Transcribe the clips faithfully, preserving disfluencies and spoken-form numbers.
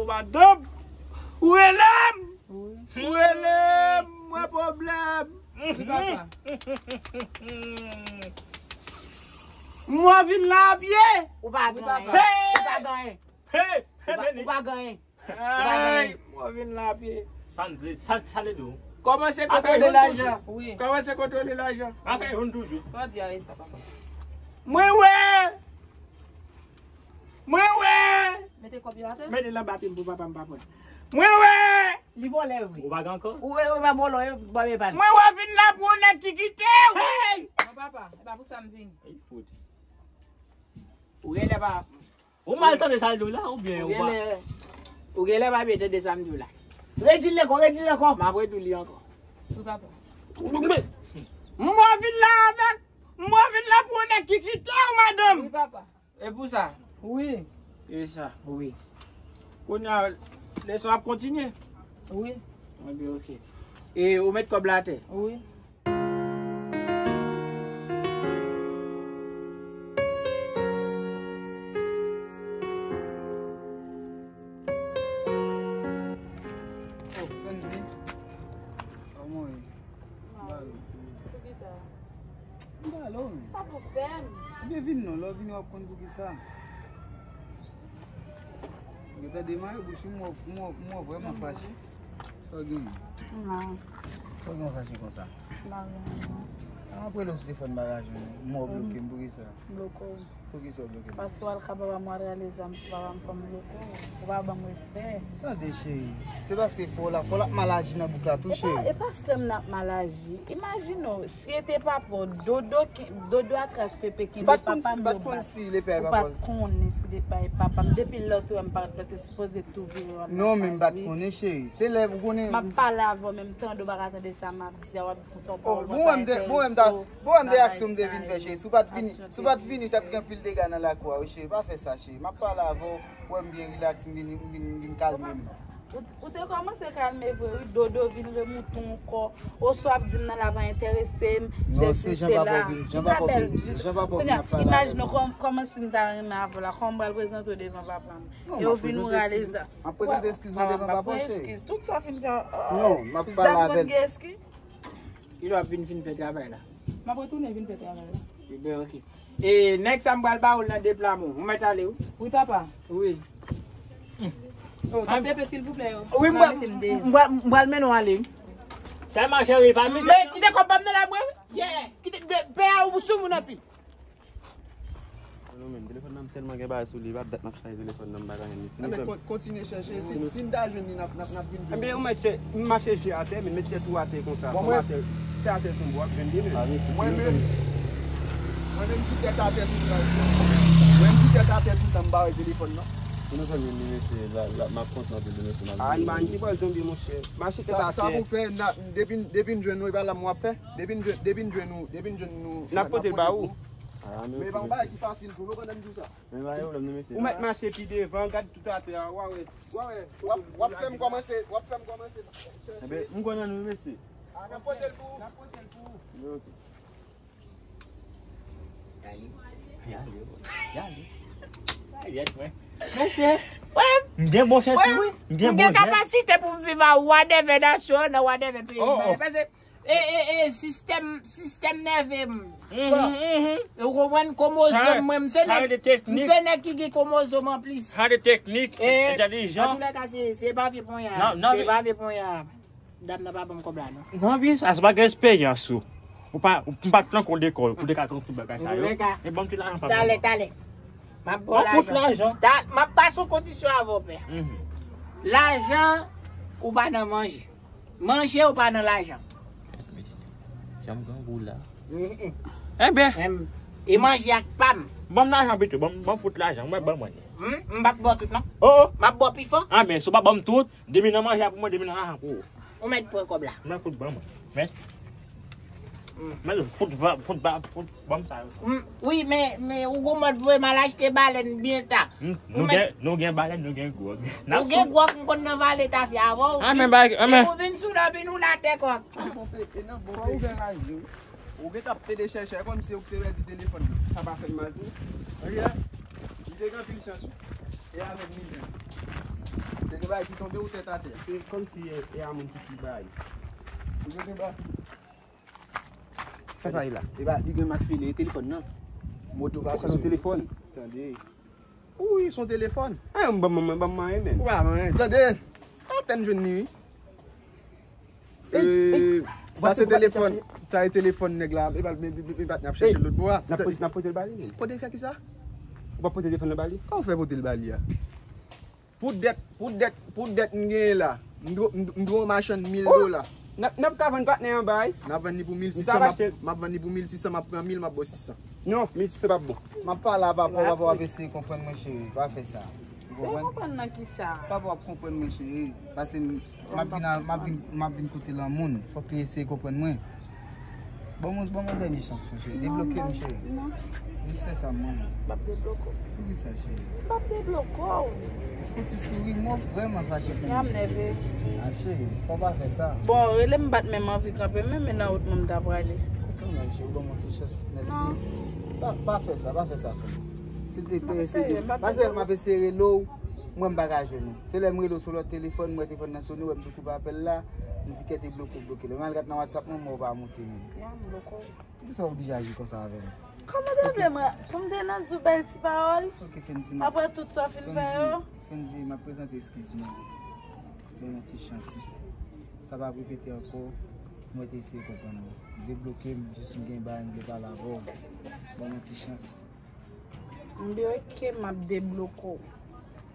Madanm, ou rele m. Ou rele m, mwen pwoblèm. Mwen vin la a pye. Ou pa gen anyen. Ou pa gen anyen. Ou pa gen anyen. Ay, mwen vin la a pye. Sa n vle, sa, sa n vle di w? Kòmanse kontwole lajan. Wi. Kòmanse kontwole lajan. Afè youn toujou. Sa w di a, e sa, papa? Mwen wè. Mwen wè. Mete kòb yo atè. Mete l anba pye m pou papa m pa pran. Mwen wè. Li vòlè vre. Ou pa gen ankò? Ou wè, ou pa vòlè, ou pa gen pa. Mwen wè vin la pou yon nèg ki kite w. Hey! Non, papa, e pa pou sa m vini. Ay, fout. Ou genlè pa Ou mal tande sa l di w la, oubyen ou pa? Ou genlè, ou genlè pa byen tande sa m di w la. Redi l ankò, redi l ankò. M ap redi w li ankò. Wi, papa. M wè w vin la avèk, m wè w vin la pou yon nèg ki kite w, madanm. Wi, papa. E pou sa? Wi. E sa? Wi. Kounye a, leson ap kontinye? Wi. Ebyen, oke. E ou met kòb la atè? Wi. Oh, Fondy. Kòman w ye? Poukisa? M pa lò, men. Sa pou fè m? Ebyen, vin non, lè w vini, w ap konn poukisa. Ou gentan demare bouch ou, m wè, m wè, m wè w vrèman fache. Sa w genyen? Non. Sa w gen w fache konsa? M pa gen anyen. An, m ap rele w sou telefòn, m pa ka jwenn ou. M wè w bloke m, poukisa? Bloke w. Poukisa w bloke m? Paske w al ka papa m, w al rale zam pou papa m, fò m bloke w. Ou pa ban m respè. Tande, cheri. Se paske fò w la, fò w la mal aji nan bouk la tou, cheri. E pa, e pa frè m n ap mal aji. Imajine w, si e te papa w, Dodo ki, Dodo atrak Pepe ki de papa m yo bat. Ou pa t konnen si l e papa w. Ou pa t konnen si l e papa m. Depi lè w te wè m parèt la, w te sipoze tou vire wè m. Non, men m pa t konnen, cheri. Se lè ou konnen. M ap pale avè w, men m tande w pa ka tande sa m ap di a, w ap di konsa w pa wè m pa enterese w. Bon, wè m te, bon, wè m ta, bon, wè m te aksyon m te vin fè, cheri. Si w pa t vini, si w pa t vini, t ap gen anpil dega nan lakou a, wi, cheri. Pa fè sa, cheri. M ap pale avè w, wè m byen rilaks, m vin, m vin, m vin kalme m. Ou, ou te kòmanse kalme vre, wi. Dodo vin remouton ankò. Oswa ap di m nan la pa enterese m. Non, se Jan Papa w vin, Jan Papa w vin, Jan Papa w vin ap pale avè m. Imajine w kòm-, kòman si m ta renmen avè w la, kòman m pral prezante w devan papa m. E w vin ou rale zam. M ap prezante eskiz mwen devan papa w, cheri. Tout sa w fin fè. Non, m ap pale avè l. Kilè w ap vin fin fè travay la? M ap retounen vin fè travay la. Ebyen, oke. E nèg sa m pral ba w l nan deplamon. Ou mèt ale, wi. Wi, papa. Wi. Oh, tanpri, silvouplè, yo. Wi, m pral, m pral, m pral mennen w ale, wi. Sèlman, cheri, pa mize. Men, kite kòb pa m nan la, mwen, wi. Yeah. Kite, de, pè a ou sou moun anpil. Non, men, telefòn nan m tèlman gen bagay sou li, pa dat m ap chaje telefòn nan, m pa ka jwenn li. Si nou fè m. Enben, kon-, kontinye chèche. Si, si n ta jwenn li, n ap, n ap, n ap vin jwenn li. Enben, ou mèt chè-, m mache je atè, men met tèt ou atè konsa. Bon, mwen, fè atè tonbe, w ap jwenn li menm. Mwen menm, mwen menm, ki tèt atè toutan. Mwen menm, ki tèt atè toutan, m pa wè telefòn nan. Si nou fè m jwenn li, mesye, la, la, m ap kontan anpil, mesye, m ap jwenn li. Ah, ann ki pral tonbe, monchè. Mache tèt atè. Sa pou fè, depi, depi n jwenn nou, e pa la m w ap fè. Depi n jwenn, depi n jwenn nou, depi n jwenn nou. N ap pote l ba ou. Men e pa yon bagay ki fasil tou, non, pandan m di w sa. Men pa gen pwoblèm, non, mesye. Ou mèt mache pi devan, gad tout atè a, w a wè, w a wè. W ap, w ap fè m kòmanse, w ap fè m kòmanse. Enben, m konn annou, mesye. Ah, n ap pote l pou ou. N ap pote l pou ou. Ok. Mesye, m gen bon senti, wi. M gen bon senti. M gen kapasite pou m viv a whatever nasyon, nan whatever peyi. Oh, oh. Paske E, e, e, sistèm, sistèm nève m fò. Ou konprann? Komozòm mwen, m se nèg, m se nèg ki gen komozòm anplis. Sa de teknik, entèlijan. Antoulèka, se, se pa vye ponya. Se pa vye ponya. Dam nan pa ban m kòb la, non. Nan vi sa, se pa gen esperyans ou. Ou pa, ou pa t flanke w lekòl, pou te ka konprann tout bagay sa yo. E ban m ti lajan pou mwen. Talè, talè. M ap ba w lajan. M ap pase yon kondisyon avè w, pè. Lajan, ou pa nan manje. Manje ou pa nan lajan. Jan m grangou la. Enben. E manje ak pa m. Ban m lajan pito, ban m, ban m fout lajan, mwen ban mwen. M p ap ba w tout non. Oh, oh. M ap ba w pi fò. Anben, si w pa ban m tout, demen nan manje a pou mwen, demen nan lajan pou ou. Ou mèt pran kòb la. Mwen fout ban mwen. Men. Men fout va, fout ba, fout ban m sa yo. Wi, men, men ou gon mòd voye m al achte balèn byen ta. Nou gen, nou gen balèn, nou gen gwòg. Ou gen gwòg, m konn nan vale tafya avè w. Epi ou vin sou lòbi nou la tè kòk. Ou gentan ap pede chèchè kòmsi ou te pèdi telefòn nan. Sa pa fè l mal tou. Li se gen anpil chans wi. E avèk milyon. Te gen bagay ki tonbe ou tèt atè? Se kòmsi e, e a moun ki pi bay. Ou gen bagay. Sa sa ye la? E ba, li gen mak file, e telefòn nan. Moto pa sou telefòn. Tande. Wi, se yon telefòn. An, ban m, ban m, ban m manyen, men. Ou pa manyen. Tande. Ou tèn jwenn li, wi. Ey, ey, sa se telefòn. Sa e telefòn nèg la. E pa, e, e, e pa n ap chèche lòt bò a. N ap pote, n ap pote l ba li, men. Pote l fè kisa? Ou pa pote telefòn nan ba li? Kòman w fè pote l ba li a? Pou dèt, pou dèt, pou dèt m genyen la. M dwe, m, m dwe yon machann mil dola. N ap, n ap ka vann patnè an bay. N ap vann li pou mil sis san, m ap, m ap vann li pou mil sis san, m ap pran mil, m ap ba w sis san. Non, mil sis san p ap bon. M ap pale a papa w, papa w ap eseye konprann mwen, cheri. Pa fè sa. Ou konprann? Konprann nan kisa? Papa w ap konprann mwen, cheri. Pase m, m ap vin a, m ap vin, m ap vin kote lanmou n. Fòk li eseye konprann mwen. Ban mwen, ban mwen dènye chans, mon cheri. Debloke m, cheri. Non. Jis fè sa, mwen. M p ap debloke w. Poukisa, cheri? M p ap debloke w. Fouti souri, mwen vrèman fache pou mwen, cheri. Ya m nève. A, cheri, fò w pa fè sa. Bon, rele m, m pa t menm anvi kanpe, men, men nan wout mwen m ta prale. Kanmenm, cheri, ban mwen ti chans, mèsi. Non. Pa, pa fè sa, pa fè sa pou mwen. Silteplè, silteplè. Pase m ap eseye rele w, mwen m pa ka jwenn ou. Se lè m rele w sou lòt telefòn, m wè telefòn nan sone, w wè m te koupe apèl la, m di kèt e bloke w, bloke. Lè m al gad nan WhatsApp mwen, m wè w pa monte menm. Ya m bloke w. Poukisa w oblije aji konsa avè m? Kòman w te vle mwen, pou m te nan di w bèl ti pawòl? Ok, fè n di m ap, apre tout sa w fin fè yo? Fè n di, fè n di, m ap prezante eskiz mwen. Ban m yon ti chans. Sa p ap repete ankò. Mwen te eseye konprann ou. Debloke m, jis m gen bagay m vle pale avè w. Ban m yon ti chans. M byen, ok, m ap debloke w.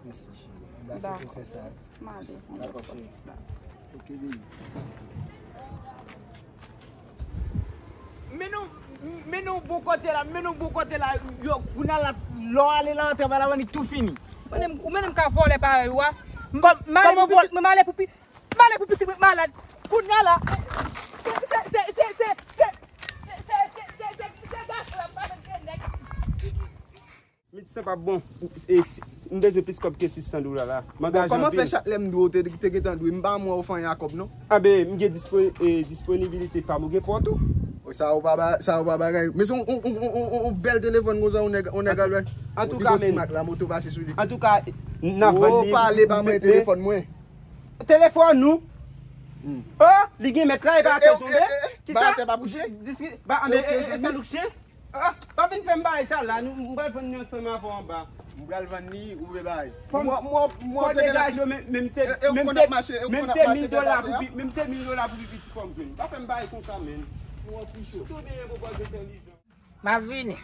Mèsi, cheri. M pa sot pou fè sa. M ale. Dakò, cheri. Ok, baby. Mennen w, mennen w bò kote la, mennen w bò kote la, yo, kounye a la, lè w ale la, travay la, w annik tou fini. Ou mennen m, ou mennen m ka vòlè parèy ou a. M, m ale pou pitit mwen, m ale pou pi-, m ale pou pitit mwen malad. Kounye a la, se, se, se, se, se, se gason la, m pa menm gen nèg. Mil sis san p ap bon. E, si, m bezwen plis kòb ke sis san dola la. M angaje anpil. Bon, kòman fè chak lè m dwe w te, te gentan dwe? M pa mwen ou fè anyen a kòb, non. Anben, m gen dispo-, e, disponibilite pa m, ou gen pa w tou. O, sa ou pa ba-, sa ou pa bagay. Men se yon, yon, yon bèl telefòn konsa, yon nèg, yon nèg al wè. Antouka, men. Ti mak la, moto pase sou li. Antouka, n ap vann li. O, pale ba mwen telefòn mwen. Telefòn ou? Hmm. O, li gen mèt la, e pa atè l tonbe. Kisa? Ba atè pa bouche? Diski-, ba, anben, e, e, e, se louk chen? Ah, pa vin fè m bagay sa la, nou, m pral vann li ansanm avè w anba. M pral vann li, ou vle bay. Fò m, fò m degaje w, men, men se, men se, men se mil dola pou pi-, men se mil dola pou pi piti fò m jwenn. Pa fè m bagay konsa, men. Ou an pi cho. Tou byen, bon, bòz entèlijan. M ap vini.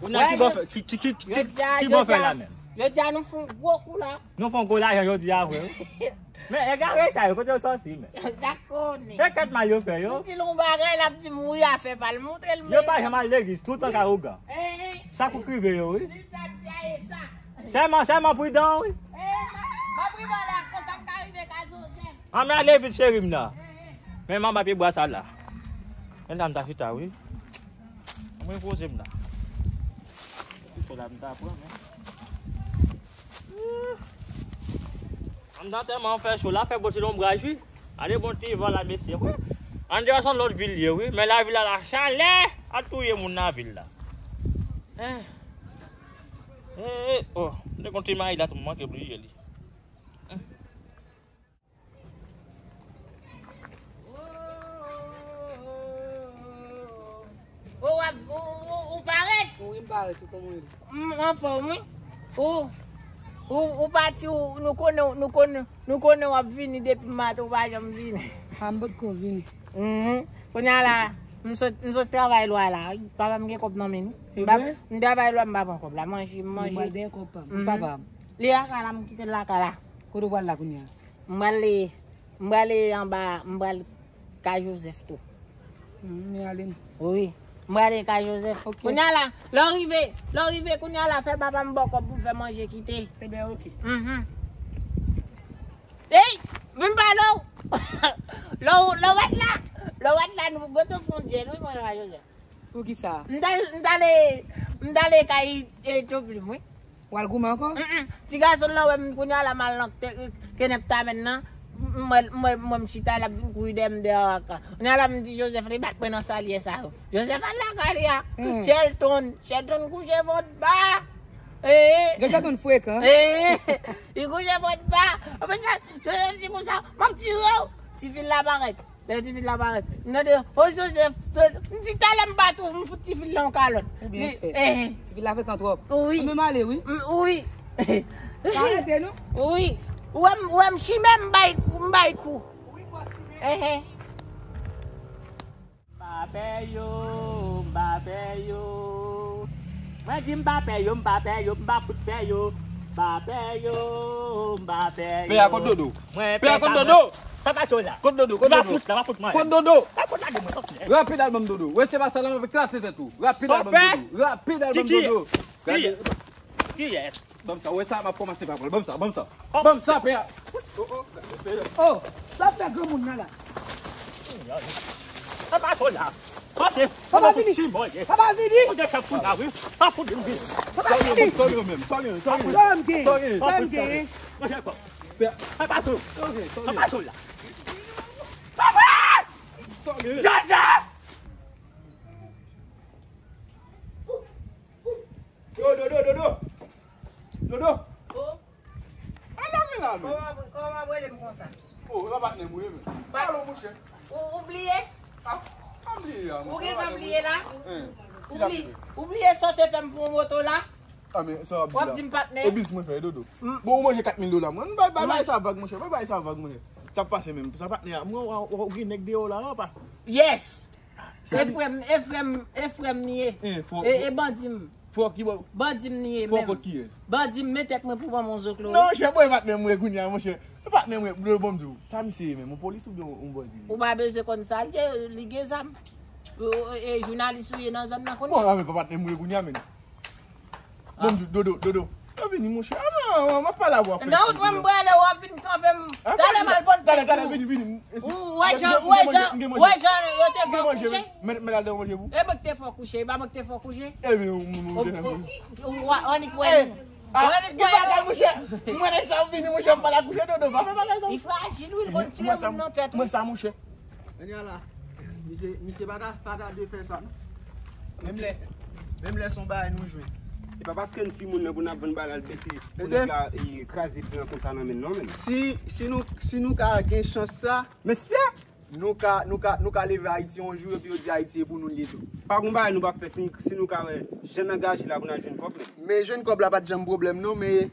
Kounye a ki bò fè, ki, ki, ki, ki, ki bò fè la menm? Jodi a nou fè yon gwo kou la. Nou fè yon gwo lajan jodi a vre, wi. Men egare sa yo, kote yo sòti, men? Sa konnen. E kèt mal yo fè yo. M di l yon bagay, l ap di m wi, afè pa l, montre l, men. Yo pa janm al legliz, toutan ka ougan. Eh, eh. Sa kou k rive yo, wi. Li sa di a e sa. Sèlman, sèlman pridan, wi. Eh, m ap, m ap rive la, konsa m ka rive kay Jozèf. Ann ale vit, cheri m nan. Eh, eh. Men manman pye bwa sa la. Men la m ta chita, wi. Mwen poze m la. Pito la m ta pran, men. Anndan tèlman fè cho la, fè bon ti lonbraj, wi. Gade bon ti van la, mesye, wi. Andeyò se yon lòt vil ye, wi. Men lavil la, la chalè ap touye moun lavil la. Eh. Eh, oh. M te konn ti mayi la, tou m manke bliye li. Ou, w ap, ou, ou, ou parèt? Wi, m parèt, ou kòman w ye? M anfòm, wi. Ou, ou, ou pati, ou, nou konnen, nou konnen, nou konnen w ap vini depi maten, ou pa janm vini. A, m potko vini. Mhm. Kounye a la, m sot, m sot travay lwa la. Papa m gen kòb nan men li. M pa, m travay lwa, m pa pran kòb la. Manje, m manje. Mwen dèyè kòb pa m. Mhm. Papa m. Li lakay la, m kite l lakay la. Kote w pral la kounye a? M prale, m prale anba, m prale kay Jozèf tou. Hmm, m ale m. Wi, m prale kay Jozèf. Ok. Kounye a la, lè w rive, lè w rive, kounye a la, fè papa m ba w kòb pou fè manje kite. Ebyen, ok. Mhm. Ey, vin pale w. Lè w, lè w wèt la, lè w wèt la, nou goto fon dyèl, wi, mwen, kay Jozèf. Poukisa? M t al, m t ale, m t ale kay Etoplim, wi. W al goumen ankò? Mm, mm. Ti gason nan wè m kounye a la, m al nan te-, kenèp tamèn nan. M wè, m wè, m wè m chita, l ap vin kouri dèyè m, dèyè ak la. Kounye a la, m di Jozèf, li bat mwen nan salyè sa yo. Jozèf al lakay li a. Mm. Shelton, Shelton kouche vant ba. Eh. Joseph konn frekan. Eh. Li kouche bò ba. Apre sa, Joseph di konsa, m ap tire w. Ti fi la parèt. Lè ti fi la parèt. M tande, o Joseph, Joseph. M di talè m bat ou, m fout ti fi la yon kalòt. Ou byen fè. Eh. Ti fi la frekan twòp. Wi. Mwen m ale, wi. M- Wi. Pa rete, non? Wi. Ou wè m, ou wè m chimè, m bay, m bay kou. Eh, eh. M pa pè yo, m pa pè yo. Mwen di m pa pè yo, m pa pè yo, m pa fout pè yo. M pa pè yo, m pa pè yo. Pè a kot Dodo? Mwen pè a kot Dodo? Sa pa cho la. Kot Dodo? Kot Dodo? Kot Dodo? Pa fout la, pa fout mwen. Kot Dodo? Pa fout la de mwen, pa fout. Rapid al ban m Dodo. Wè se pa sa la m ap eklate tèt ou. Rapid al ban m Dodo. Rapid al ban m Dodo. Kiyès? Kiyès? Ban m sa, wè sa, m ap kòmanse pa pran. Ban m sa, ban m sa. Ban m sa, pè a. Oh, oh, gade, pè a. Oh, sa fè granmoun nan la. Sa pa cho la. Pase. Papa vini. Papa vini. Ou de chak pou la, wi. Pa fout vin vin. Papa vini. Sòl yo menm, sòl yo, sòl yo. Sòl m gen. Sòl m gen. Manje kò. Pè a. Papa cho. Sòl yo, sòl yo. Papa cho la. Papa! Sòl yo. Joseph! Yo, Dodo, Dodo. Dodo. Oh. Ala men la men. Kòman, kòman w ap rele m konsa? Oh, e pa patnè m ou ye men. Alo monchè. Ou, ou bliye? Ah, pa bliye a. Ou gentan bliye la? Hein. Ou bliye sa w te fè m pou yon moto la? Ah men sa w ap di la. W ap di m patnè. E biz mwen fè Dodo. Bon ou manje kat mil dola mwen. Bay bay sa vag monchè. Bay bay sa vag monchè. Sa ap pase menm. Sa patnè a. Mwen ou gen nèg deyò la papa. Yes. E frè m, e frè m, e frè m li ye. E, e bandi m. Fò ki bò? Bandi m li ye menm. Fò kot ki ye? Bandi m, men tèt mwen pou ban m yon zoklo. Non, monchè, boy, patnè m wi kounye a, monchè. Patnè m wi, bro, bon m di w. Sa misye ye menm, yon polis oubyen yon bandi? Ou pa bezwen konn sa l ye, li gen zam. E, e, jounalis ou ye nan zòn nan kounye a? Bon, men pa patnè m wi kounye a, men. Bon, Dodo, Dodo. Yo vini, monchè. Ah, non, m ap pale avè w. Non, mwen m prale, w ap vin kanpe m. Talè m al pote. Talè, talè, vini, vini. Ou wè jan, ou wè jan, ou wè jan yo te fè w kouche? Men, men al devan manje pou. E mwen ki te fè w kouche, e pa mwen ki te fè w kouche. E men, ou, ou, ou, ou, ou, ou, annik wè nou. Annik wè nou. Bagay, monchè. Mwen, nèg sa, ou vini, monchè, m pral akouche, Dodo. Pa fè bagay sa. Li frajil, wi, li konn tire moun nan tèt, wi. Mwen sa, monchè. Kounye a la, misye, misye pa ta, pa ta dwe fè sa, non. Menm lè, menm lè se yon bagay nou jwenn. E pa paske n timoun nan pou n ap vann bagay al bese, pou nèg la, e, kraze fi an konsa nan men n, non, men. Si, si nou, si nou ka gen chans sa, mesye! Nou ka, nou ka, nou ka leve Ayiti yon jou, epi yo di Ayiti e pou nou l ye tou. Pa gon bagay nou p ap fè si, si nou ka wè jan n angaje la pou n al jwenn kòb, men. Men jwenn kòb la pa t janm pwoblèm, non, men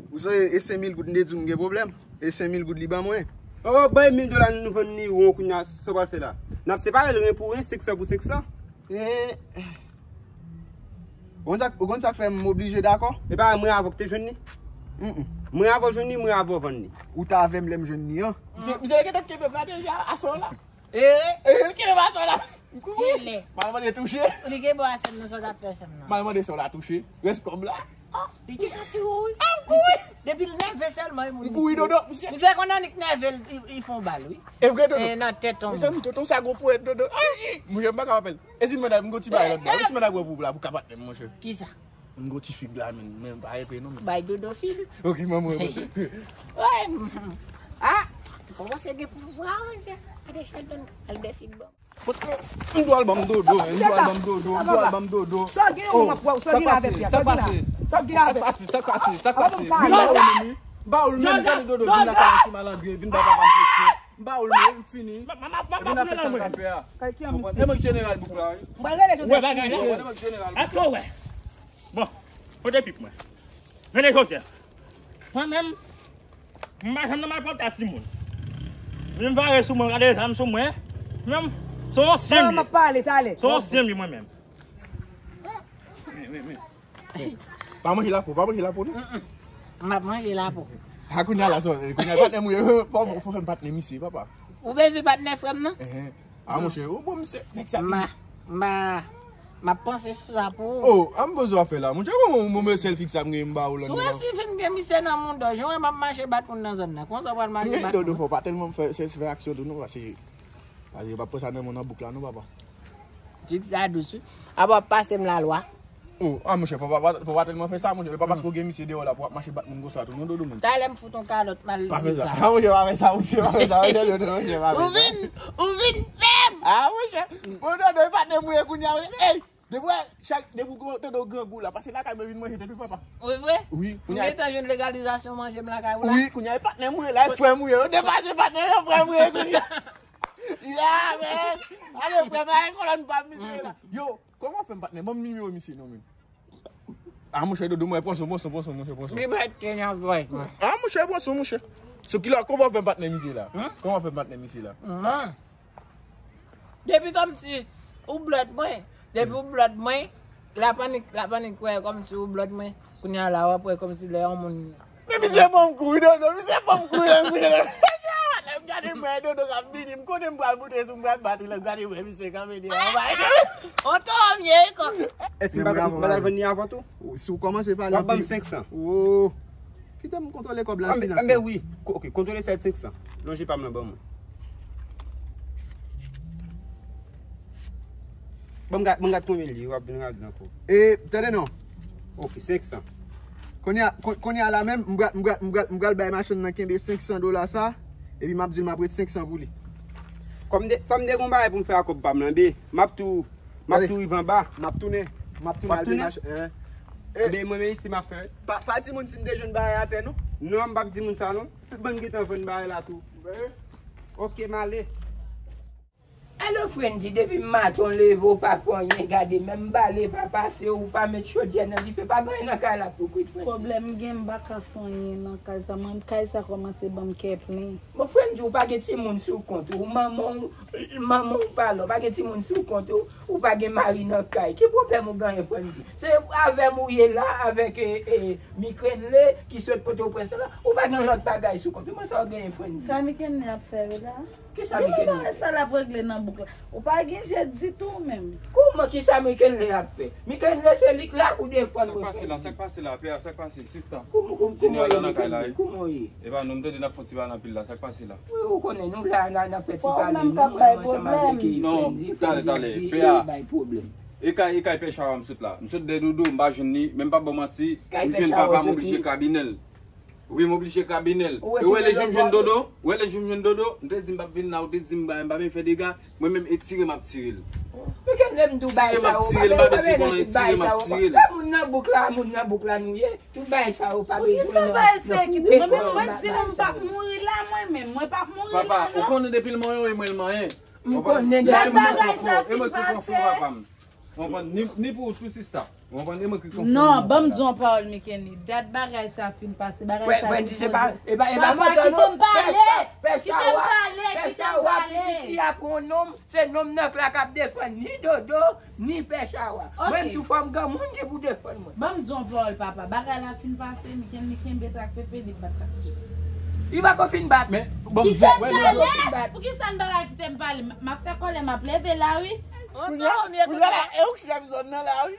ou sonje e senk mil goud m te di w m gen pwoblèm. E senk mil goud li ban mwen. Oh, oh, bay mil dola nou vann li won kounye a, sa w pral fè la? N ap separe l ren pou ren, senk san pou senk san. Eh, ou konn sa, ou konn sa k fè m oblije dakò? E pa mwen avè w k te jwenn li? Mm, mm. Mwen avè w jwenn li, mwen avè w vann li. Ou t avè m lè m jwenn li an. Misye, misye gentan kenbe m la deja aswè la. Eh? Eh, kenbe m aswè la. M kouri. Kilè? M al mande touche. Li kenbe w aswè nan sa w t ap fè sèm nan. M al mande sa w la touche. Rès kòb la. Ah, li te ka tire w, wi. Ah, m kouri. Misye, depi l nève sèlman, e moun. M kouri dodo, misye. Misye konn annik nève l, li, li fè yon bal, wi. E vre, dodo. E nan tèt yon moun. Mezanmi, tonton sa gwo ponyèt, dodo. Ah, monchè, m pa ka rapèl. E si m mande, m gon ti bagay lòt bò. E si m mande gwo pou la, pou ka patnè m, monchè. Kisa? M gon ti fig la, men, men m pa epe, non, men. Bay dodo fig. Ok, manman. Wè, ah, kòmanse gen pouvwa, wè, se. Gade Sheldon, al de fig, bon. M dwe al ban m dodo, men. M dwe al ban m dodo, m dwe al ban m dodo. Sa gen yon moun ap wè w, sa gen avè pya, sa gen la. Sa gen avè. Sa k pase, sa k pase, sa k pase. Vin ba w menm, wi. Ba w menm, gade dodo, vin lakay yon ti malandren, vin ba papa m presyon. M ba w menm, fini. Epi n ap fè sa n ka fè a. E mwen k jeneral bouk la, wi. Mwen rele Joseph. Wè bagay la. E mwen k jeneral bouk la. Èske w wè? Bon, kote pip mwen? Rele Joseph. Mwen menm, M pa janm nan malpwòpte a timoun. Vin vare sou mwen, gade zam sou mwen. Menm, se yon ansyen m ye. M ap pale talè. Se yon ansyen m ye mwen menm. Men, men, men. Pa manje lapo, pa manje lapo, non. M ap manje lapo. A, kounye a la, sò, kounye a, patnè m, wi, fò, fò fè m patnè misye, papa. Ou bezwen patnè frè m, non? Enhen. A, monchè, ou bon, misye, nèg sa. M a, m a, m ap panse sou sa pou ou. Oh, a m poze w afè la. Monchè, bon, bon, bon, sèl fig sa m gen, m ba ou lòt. Si w resi fin gen misye nan mouda w, jan w wè m ap mache bat moun nan zòn nan, konsa w pral mache bat moun. Dodo, fò w pa tèlman fè, fè, fè aksyon tou, non, paske, paske yo p ap pran sa nan men w nan bouk la, non, papa. Fig sa dous, wi. Apa w ap pase m lalwa. Oh, a, monchè, fò pa, fò pa tèlman fè sa, monchè. E pa paske w gen misye deyò la pou w ap mache bat moun konsa tou, non, Dodo, men. Talè m fout yon kalòt mal. Pa fè sa. A, monchè, pa fè sa, monchè, pa fè sa. Monchè, Dodo, monchè, pa fè sa. Ou vin, ou vin fè m! A, monchè. Bon, Dodo, e patnè m ou ye kounye a, wi. Ey! Depi w wè, chak, depi w tande w grangou la, pase lakay mwen vin manje tèt ou, papa. Wi, vre? Wi, m kounye a. M gentan jwenn legalizasyon manje m lakay ou la. Wi, kounye a e patnè m ou ye la, e frè m ou ye. Ou depase patnè m, frè m ou ye kounye a. Ya, men. Ale, frè m, ale, kolòn pa m, misye la. Yo, kòman w fè m, patnè? Ban m nimewo misye non, men. Ah, monchè, Dodo, mwen, pran son, pran son, pran son, monchè, pran son. Li mèt ke nan gòj mwen. Ah, monchè, pran son, monchè. Sou ki la, kòman w fè m, patnè, misye la? Kòman w fè m, patnè, misye la? Depi kòmsi ou blòd mwen, depi ou blòd mwen, la panik, la panik wè kòmsi ou blòd mwen. Kounye a la, w ap wè kòmsi lè yon moun. Men misye ban m kou, wi, Dodo, misye ban m kou, lè m kou, lè m gade mwen, Dodo k ap vini, m konnen m pral moute sou m, pral bat ou, lè m gade mwen, misye kanpe deyò, bay. Oto, m ye, kò. Èske m pa, m pa t al vann li avan tou? Si w kòmanse pale anpil. W ap ban m senk san. Oh. Kite m kontwole kòb la silans. Anben wi. Ko-, ok, kontwole sèt senk san. Lonje pa m lan ban mwen. Ban m gad, ban m gad konbyen li ye, w ap vin gade ankò. E, tande non. Ok, senk san. Kounye a, kon-, kounye a la menm, m pral, m pral, m pral, m pral bay machann nan kenbe senk san dola sa, epi m ap di l m ap ret senk san pou li. Kòm de, kòm de gon bagay pou m fè ak kòb pa m lan, be, m ap tou M ap tou rive anba. M ap tounen. M ap tounen al tounen? Demache. Enben, mwen menm isi m ap fè. Pa, pa di moun si m te jwenn bagay atè, non. Non, m p ap di moun sa, non. Tout bann gentan vann bagay la tou. Ok, m ale. Alo, Frendy, depi maten w leve, w pa fè anyen, gade, menm bale pa pase, ou pa met chodyè nan dife, pa gen anyen nan kay la pou kwit, Frendy. Pwoblèm gen, m pa ka fè anyen nan kay sa. Mwen, kay sa kòmanse ban m kè plen. Bon, Frendy, ou pa gen timoun sou kont ou, manman w, manman w pa la, ou pa gen timoun sou kont ou, ou pa gen mari nan kay. Ki pwoblèm ou genyen, Frendy? Se avè m ou ye la, avèk, e, e, Mikenle ki sot Pòtoprens la, ou pa gen lòt bagay sou kont ou. Mwen sa w genyen, Frendy? Sa Mikenle ap fè yo la? Kisa Mikenle? Sa l ap regle nan bouk la. Ou pa gen je ditou menm. Kòman, kisa Mikenle ap fè? Mikenle se li k la pou defann mwen. Sa k pase la? Sa k pase la, pè a? Sa k pase, sista? Kòman, kòman, kòman w ye, Mikenle? Kòman w ye? Epa nou, m tande n ap fè yon ti pale anpil la, sa k pase la? Wi, ou konnen nou la, n a, n ap fè ti pale nou, mwen, mwen ansanm avèk Frendy, Frendy bay pwoblèm. E kay, e kay pè Chawa m sot la. M sot dèyè Dodo, m pa jwenn li, men m p ap ba w manti, m jwenn papa, m oblije krabinnen l. Wi, m oblije krabinnen l. E w wè lè jou m jwenn Dodo, w wè lè jou m jwenn Dodo, m te di m p ap vin la, ou te di m bagay, m pa vin fè dega, mwen menm e tire m ap tire l. Tire m ap tire l, m pa vin si konnen, e tire m ap tire l. Lè moun nan bouk la, moun nan bouk la nou ye. Tout bagay sa yo pa bezwen nan, nan koupe kò yo. Mwen menm, mwen di nou m p ap mouri la, mwen menm, mwen p ap mouri la, non. Papa, ou konnen depi l manyen w, e mwen l manyen. M konnen depi l manyen w. Dat bagay sa fin pase. Ou konprann? Ni, ni pou ou tou, sista. Ou konprann? E mwen ki konfòm. Non, ban m di yon pawòl, Mikenle. Dat bagay sa fin pase. Bagay sa fin poze. Papa, kite m pale. Kite m pale, kite m pale. Pitit li ap yon nonm, se nonm nan k la k ap defann ni Dodo, ni pè Chawa. Mwen m tou fò m gen moun ki pou defann mwen. Ban m di yon pawòl, papa. Bagay la fin pase, Mikenle, li kenbe trak pepe, li bat trak pepe. Li pako fin bat. Men, bon, kite m pale. Poukisa n pa ka kite m pale? M, m ap fè kòlè, m ap leve la, wi. Kounye a, kounye a la, e ou ki chita sou zòn nan la, wi.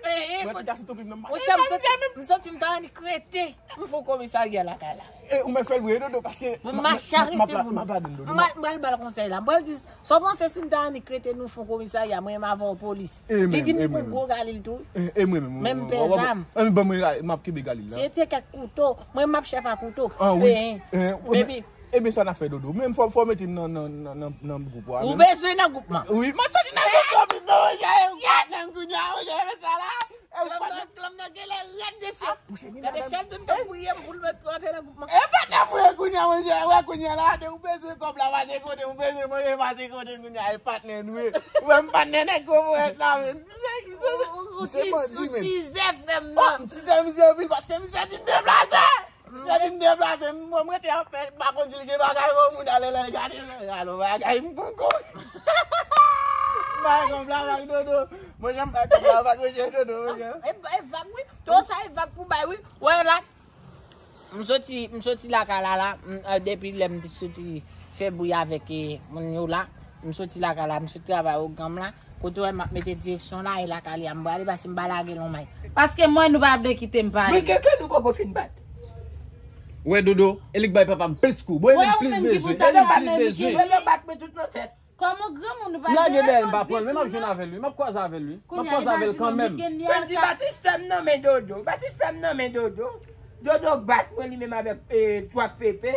Mwen ti gason tonton m nan. Monchè, m santi, m santi m ta annik rete. Nou fè yon komisarya lakay la. E, ou mèt fè l vre, Dodo, paske m, m, m, m ap, m ap gade l, Dodo. M pral ba l konsèy la. M pral di, sa w panse si n ta annik rete nou fè yon komisarya, mwen menm avè w polis? Li di m li pran gwo galil tou. E, e mwen menm, menm pè zam. E, ban mwen, m ap kenbe galil la. Ti te kèk kouto. Mwen, m ap chèf a kouto. Ah, wi. Epi, ebyen, sa n ap fè, Dodo? Mwen, fò, fò w mete m nan, nan, nan, nan, nan gwoup la. Ou bezwen nan gwoup lan? Wi, m ap soti nan gwoup lan, wi, non, monchè, ou pa nan kounye a, monchè, men sa la. Klanm nan, klanm nan genlè rèd, mesye. Gade Sheldon t ap priye pou l mèt rantre nan gwoup lan. E patnè m ye kounye a, monchè, wè kounye a la, de ou bezwen kòb la, pase kote, ou bezwen manje, pase kote, kounye a, e patnè nou ye. Ou wè m patnè nèg Gwo Forès la, men. Ou, ou, ou tizè, frè m nan. M tizè misye anpil, paske misye di m deplase. Misye di m deplase, m, mwen, m rete ap fè, m pa konn si l gen bagay pou moun ale la, gade, gade bagay, m konn kou. M bay kòb la vag, Dodo. Mwen, jan m bay kòb la vag, monchè, Dodo, monchè. E, e vag, wi. Tout sa, e vag pou bay, wi. Wè la. M soti, m soti lakay la, la. M, e, depi lè m te soti fè bri avèk, e, moun yo la. M soti lakay la, m sot travay Ogranm la. Kote w wè m ap mete direksyon la, e lakay li a m prale, paske m pa lage lonmay. Paske mwen, nou pa vle kite m pale. Men keke nou poko fin bat. Wè, Dodo, e li k bay papa m plis kou. Bon, e li m plis bezwen. E li m plis bezwen. Dodo bat mwen tout nan tèt. Kòm yon granmoun, nou pa gen responsabilite. Lage dèyè l, m pa pran l, men m ap jwenn avè l, wi. M ap kwaze avè l kanmenm. Fè di batistè m nan men Dodo. Batistè m nan men Dodo. Dodo bat mwen li menm avèk, e, twa pepe.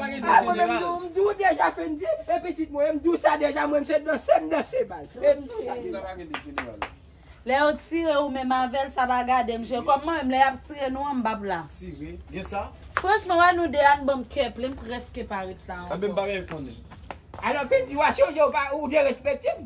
pa gen de jeneral. Ah, mwen menm, m di w deja, Fendi, e pitit mwen, m di w sa deja, mwen, m se danse, m danse bal. E m di w sa deja. Lè yo tire ou menm avè l, sa pa gade m je. Kòm mwen menm, lè y ap tire nou an, m p ap la. Tire? Gen sa? Franchman, wè nou de a, n ban m kè plen, m prèske pa ret la ankò. Anben, m pa gen konnen. Alò, Fendi, w a sonje ou pa, ou derespekte m?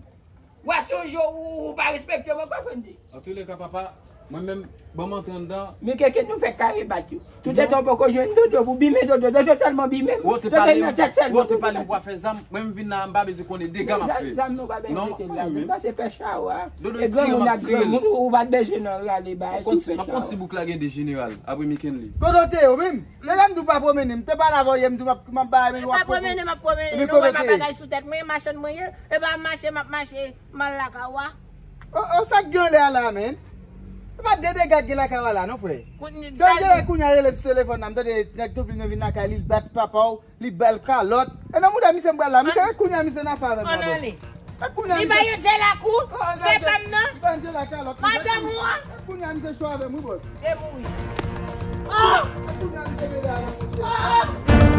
W a sonje ou, ou pa respekte m ankò, Fendi? Antouleka, papa, mwen menm, ban m antre anndan. Men keke nou fè kare bat yo. Tout etan w poko jwenn Dodo pou bimen Dodo. Dodo tèlman bimen. Ou te pale m, ou te pale m pou afè zam. Mwen m vin la, m pa bezwen konnen dega m ap fè. Zam nou pa bezwen mete la. Vin pase pè chawa. Dodo e granmoun ak granmoun, ou pa t bezwen nan rale bagay sou pè chawa. M ap konn si bouk la gen de jeneral, apre Mikenly. Kote w te yo menm? Lè m di w pa pwomennen, m te pale avè w yè, m di w m ap, m ap bay men w ap pwomennen, m ap pwomennen. Epi kote w te ye? Bagay sou tèt mwen, machann mwen ye. E pa mache, m ap mache. M al lakay w a. O, o, sa k gen anlè a la, menn? E pa de dega k gen lakay w a la, non, frè. Sèl gen lè kounye a rele m sou telefòn nan, m tande nèg Tonpil nan vin lakay li, l bat papa w, li ba l kalòt. E nan mouda misye m pral la, misye, e kounye a misye nan afè avè m la, bòs. E kounye a misye. Li ba Angela kou, se pa m nan. Li ba Angela kalòt. Madanm ou an. E kounye a misye cho avè m, wi, bòs. Se mouri. E kounye a misye rele avè m, monchè.